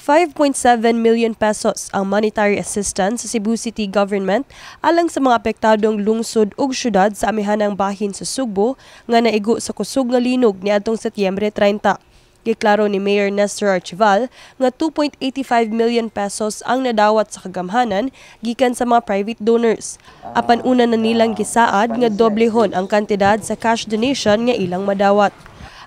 5.7 million pesos ang monetary assistance sa Cebu City Government alang sa mga apektadong lungsod ug syudad sa amihanang bahin sa Sugbo nga naigo sa kusog nga linog niadtong Setyembre 30. Giklaro ni Mayor Nestor Archival nga 2.85 million pesos ang nadawat sa kagamhanan gikan sa mga private donors. Apan una na nilang gisaad nga doblehon ang kantidad sa cash donation nga ilang madawat.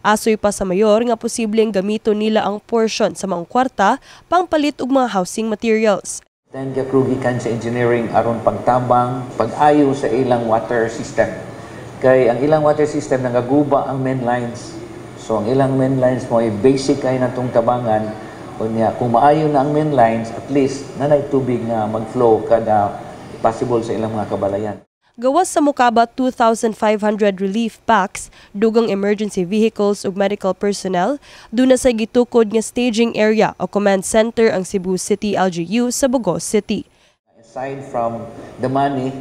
Asoy pa sa mayor nga posibleng gamiton nila ang portion sa maong kwarta pangpalit og mga housing materials. 10 ka crew gikan sa engineering aron pagtabang, pag-ayo sa ilang water system. Kay ang ilang water system, nangaguba ang main lines. So ang ilang main lines mo ay basic kay natong tabangan. Unya kung maayo na ang main lines, at least nanay tubig nga mag-flow kada possible sa ilang mga kabalayan. Gawas sa mukaba 2,500 relief packs, dugang emergency vehicles ug medical personnel, duna sa gitukod nga staging area o command center ang Cebu City LGU sa Bogo City. Aside from the money,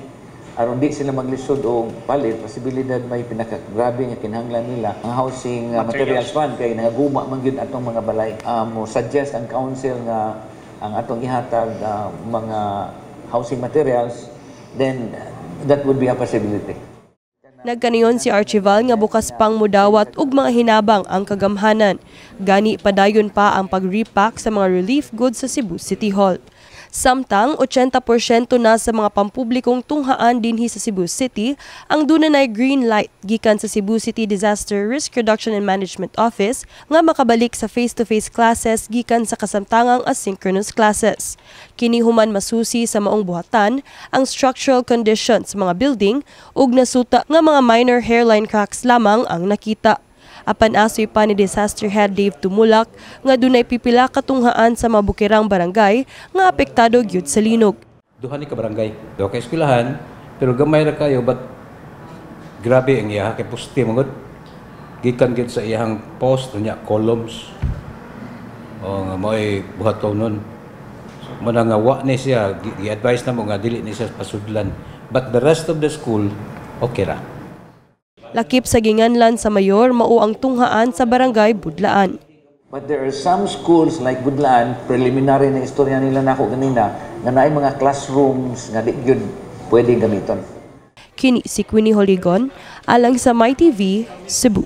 aron di sila maglisod og palit, posibilidad may pinakagrabe nga kinahanglan nila ang housing materials fund kay nagaguma man gyud atong mga balay. Mo suggest ang council nga ang atong ihatag mga housing materials, then that would be a possibility. Nagkaniyon si Archival nga bukas pang mudawat og mga hinabang ang kagamhanan. Gani padayon pa ang pag-repack sa mga relief goods sa Cebu City Hall. Samtang 80% na sa mga pampublikong tunghaan dinhi sa Cebu City ang duna green light gikan sa Cebu City Disaster Risk Reduction and Management Office nga makabalik sa face-to-face classes gikan sa kasamtangang asynchronous classes. Kini human masusi sa maong buhatan ang structural conditions sa mga building ug nasuta nga mga minor hairline cracks lamang ang nakita. Apan asoy pa ni Disaster Head Dave Tumulak nga dunay pipila ka tunghaan sa mabukirang barangay nga apektado gyud sa linog. Duha ni ka barangay. Duha ka eskwelahan, pero gamay ra kayo, but grabe ang iyaha kay poste man gud. Gikan gid sa iyang post unya columns. O nga mo'y buhaton nun. Mo na nga wa ni siya gi-advise na mo nga dili ni siya pasudlan. But the rest of the school, okay ra. Lakip sa ginganlan sa mayor mao ang tunghaan sa Barangay Budlaan. But there are some schools like Budlaan, preliminary na istorya nila nako ganina, nga naay mga classrooms nga di gyud pwede gamiton. Kini si Queenie Holigon alang sa MyTV, Cebu.